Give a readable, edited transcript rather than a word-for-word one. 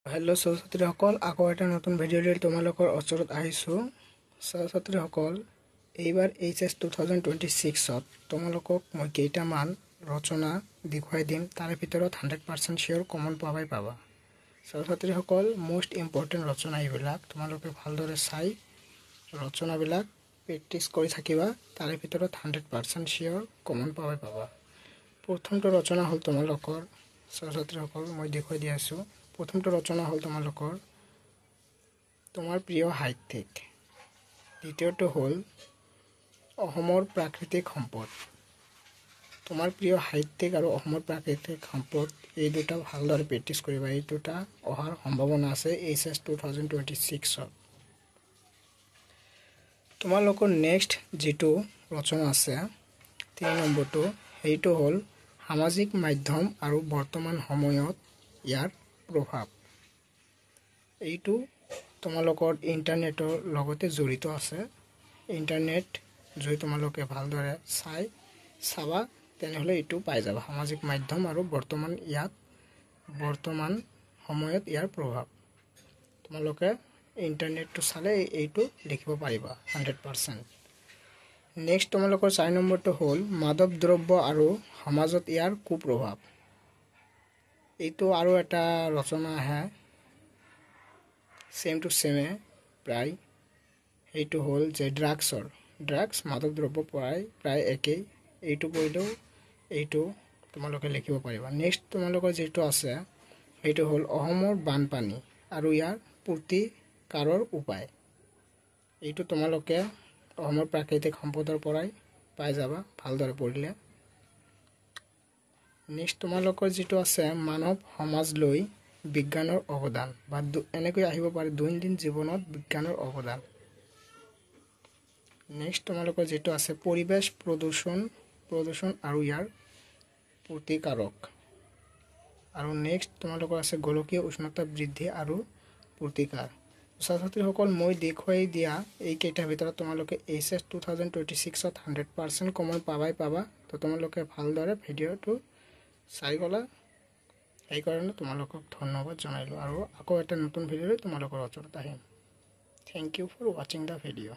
Hello' ছাত্ৰ ছাত্ৰীসকল, আকৌ এটা নতুন ভিডিঅ' লৈ তোমালোকৰ ওচৰত আহিছোঁ। ছাত্ৰ ছাত্ৰীসকল, এইবাৰ এইচ এছ 2026ত তোমালোকক মই কেইটামান ৰচনা দেখুৱাই দিম। তাৰে ভিতৰত 100% চিয়'ৰ কমন পাবাই পাবা। ছাত্ৰ ছাত্ৰীসকল, মষ্ট ইম্পৰ্টেণ্ট ৰচনা এইবিলাক। তোমালোকে ভালদৰে চাই ৰচনাবিলাক প্ৰেক্টিছ কৰি থাকিবা। তাৰে ভিতৰত 100% চিয়'ৰ কমন পাবাই পাবা। প্ৰথমটো ৰচনা হ'ল তোমালোকৰ, ছাত্ৰ ছাত্ৰীসকল, মই দেখুৱাই দি আছোঁ। প্ৰথমটো ৰচনা হ'ল তোমালোকৰ তোমাৰ প্ৰিয় সাহিত্যিক। দ্বিতীয়টো হ'ল অসমৰ প্ৰাকৃতিক সম্পদ। তোমাৰ প্ৰিয় সাহিত্যিক আৰু অসমৰ প্ৰাকৃতিক সম্পদ, এই দুটা ভালদৰে প্ৰেক্টিছ কৰিবা। এই দুটা অহাৰ সম্ভাৱনা আছে এইচ এছ 2026ত। তোমালোকৰ নেক্সট যিটো ৰচনা আছে, 3 নম্বৰটো, সেইটো হ'ল সামাজিক মাধ্যম আৰু বৰ্তমান সময়ত ইয়াৰ প্ৰভাৱ। এইটো তোমালোকৰ ইণ্টাৰনেটৰ লগতে জড়িত আছে। ইণ্টাৰনেট যদি তোমালোকে ভালদৰে চাই চাবা, তেনেহ'লে এইটো পাই যাবা। সামাজিক মাধ্যম আৰু বৰ্তমান সময়ত ইয়াৰ প্ৰভাৱ, তোমালোকে ইণ্টাৰনেটটো চালে এইটো লিখিব পাৰিবা 100%। নেক্সট তোমালোকৰ 4 নম্বৰটো হ'ল মাদক দ্ৰব্য আৰু সমাজত ইয়াৰ কুপ্ৰভাৱ। এইটো আৰু এটা ৰচনা আহে ছেম টু ছেমে প্ৰায়। সেইটো হ'ল যে ড্ৰাগছ, মাদক দ্ৰব্য প্ৰায় প্ৰায় একেই। এইটো পঢ়িলেও এইটো তোমালোকে লিখিব পাৰিবা। নেক্সট তোমালোকৰ যিটো আছে, সেইটো হ'ল অসমৰ বানপানী আৰু ইয়াৰ প্ৰতিকাৰৰ উপায়। এইটো তোমালোকে অসমৰ প্ৰাকৃতিক সম্পদৰ পৰাই পাই যাবা ভালদৰে পঢ়িলে। নেক্সট তোমালোকৰ যিটো আছে, মানৱ সমাজলৈ বিজ্ঞানৰ অৱদান, বা এনেকৈ আহিব পাৰে, দৈনন্দিন জীৱনত বিজ্ঞানৰ অৱদান। নেক্সট তোমালোকৰ যিটো আছে, পৰিৱেশ প্ৰদূষণ আৰু ইয়াৰ প্ৰতিকাৰক। আৰু নেক্সট তোমালোকৰ আছে গোলকীয় উষ্ণতা বৃদ্ধি আৰু প্ৰতিকাৰ। ছাত্ৰ ছাত্ৰীসকল, মই দেখুৱাই দিয়া এইকেইটাৰ ভিতৰত তোমালোকে এইচ এছ 2026ত 100% কমন পাবাই পাবা। তো তোমালোকে ভালদৰে ভিডিঅ'টো চাই গ'লা, সেইকাৰণে তোমালোকক ধন্যবাদ জনাইলোঁ আৰু আকৌ এটা নতুন ভিডিঅ'লৈ তোমালোকৰ ওচৰত আহিম। Thank you for watching the video.